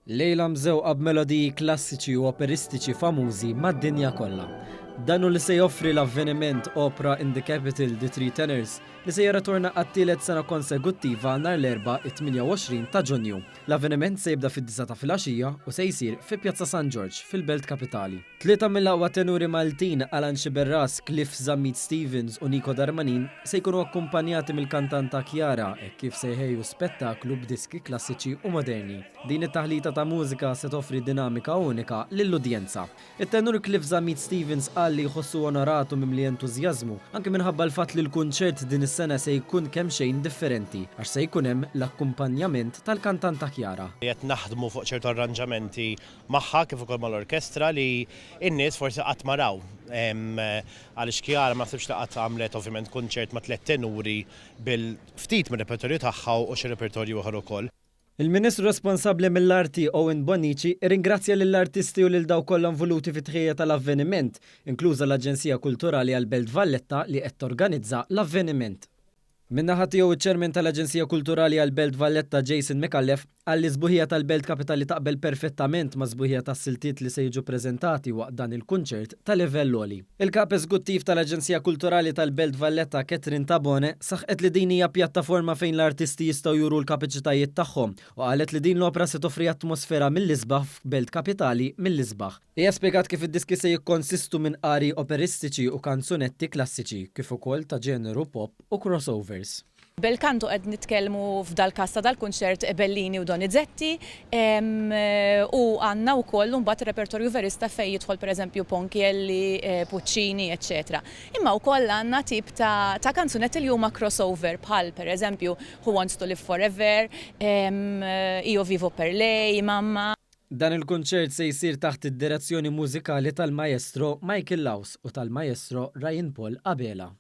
Lejla mżewqa b'melodiji klassiċi u operistiċi famużi mad-dinja kollha. Dan hu li se joffri l-avveniment Opera in the Capital The Three Tenors li se jirritorna għat-tielet sena konseguttiva nhar l-Erbgħa it-28 ta' Ġunju. L-avveniment se jibda fid-disgħa ta' filgħaxija u se jsir fi Pjazza San Ġorġ fil-Belt Kapitali. Tlieta mill-aqwa tenuri Maltin, Alan Sciberras, Cliff Zammit Stevens u Nico Darmanin, se jkunu akkumpanjati mill-kantanta Chiara hekk kif se jħejju spettaklu b'diski klassiċi u moderni. Din it-taħlita ta' mużika se toffri dinamika unika lill-udjenza. It-tenur Cliff Zammit Stevens qal li jħossu onorat u mimli entużjażmu, anke minħabba l-fatt li l-kunċert din is-sena se jkun kemxejn differenti għax se jkun hemm l-akkumpanjament tal-kantanta Chiara. Qed naħdmu fuq ċertu arranġamenti magħha kif ukoll mal-orkestra li n-nies forsi qatt ma raw. Għaliex Chiara ma naħsibx li qatt għamlet ovvjament kunċert ma' tlett tenuri bil-ftit mir-repertorju tagħha u xi repertorju ieħor ukoll. Il-Ministru responsabbli mill-Arti Owen Bonnici rringrazzja lill-artisti u lil dawk kollha involuti fit-tħejjija tal-avveniment, inkluża l-Aġenzija Kulturali għall-Belt Valletta li qed torganizza l-avveniment. Min-naħa tiegħu iċ-Chairman tal-Aġenzija Kulturali għall-Belt Valletta Jason Micallef qal li s-sbuħija tal-Belt Kapitali taqbel perfettament mas-sbuħija tas-siltiet li se jiġu ppreżentati waqt dan il-kunċert ta' livell għoli. Il-Kap Eżguttiv tal-Aġenzija Kulturali tal-Belt Valletta Catherine Tabone saħqet li din hija pjattaforma fejn l-artisti jistgħu juru l-kapaċitajiet tagħhom u qalet li din l-opra se toffri atmosfera mill-isbaħ f'belt kapitali mill-isbaħ. Hija spjegat kif id-diski se jikkonsistu minn qari operistiċi u kanzunetti klassiċi, kif ukoll ta' ġeneru pop u crossovers. Bel canto qed nitkellmu f'dal-każ ta' dal-kunċert Bellini u Donizetti u għandna wkoll imbagħad ir-repertorju verista fejn jidħol pereżempju Ponchielli, Puccini, eċċetera. Imma wkoll għandna tip ta' ta' kanzunetti li huma crossover bħal pereżempju Who Wants to Live Forever, Io Vivo per Lei, Mamma. Dan il-kunċert se jsir taħt id-direzzjoni mużikali tal-Maestro Michael Laus u tal-Maestro Ryan Paul Abela.